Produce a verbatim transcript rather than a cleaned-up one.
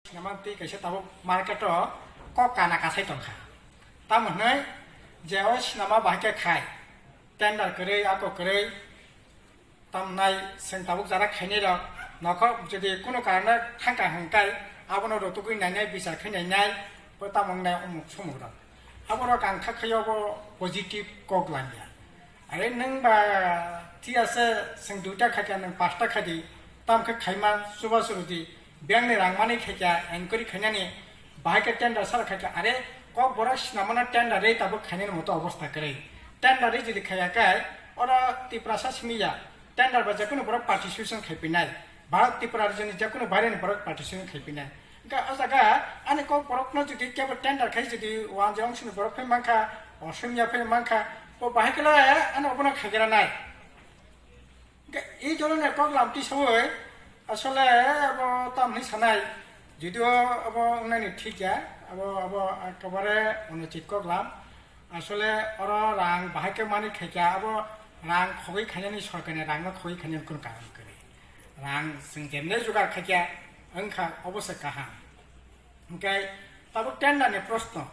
Sinamani twi kaisa tabuk market o kok kana kasai tongkha. Tamo hwnwi je o sinama bahai khe khai, tender kwrwi, ako kwrwi, tamnai chwng tabuk jara khainai rok nokhok jodi kunu karone thangkha hwnkhe abono rotugwi nainai, bichar khai nainai, bo tamo wngnai umuk sumuk rok. Aborok ang kha khaio bo positive kok langya. Are nwng ba thik ase, chwng duita khaikha, nwng pasta khadi, tam khe khaima chubachu rwdi, bengni rang mani khaikha, enquiry khainani, bahai khe tender sara khaikha, are kok borok sinamano tender rwi tabuk khainani moto obostha kwrwi. Tender rwi jodi khaiya khe, oro Tiprasa simi ya, tender ba jekunu borok participation khaipinai, Bharat Tripura region ni jekunu baireni borok participation khaipinai. Hwnkhe o jaga ani kok borokno jodi kebo tender khai jodi uanjwi ongsoni borok phai mankha, Osomia phai mankha, bo bahai khe le ano obono khaigra nai. Hwnkhe ei dhoroner kok lam tisaui asole abo tamni sanai, jodio abo wngnani thik ya, abo, abo ekebare onuchit kok lam. Asole oro rang bahai khe mani khaikha, abo rang khogwi khainani, sorkarni rangno khogwi khainani kunu karon kwrwi. Rang chwng jemne jugar khaikha wngkha obo se kaham. Hwnkhe tabuk tender ni proshno,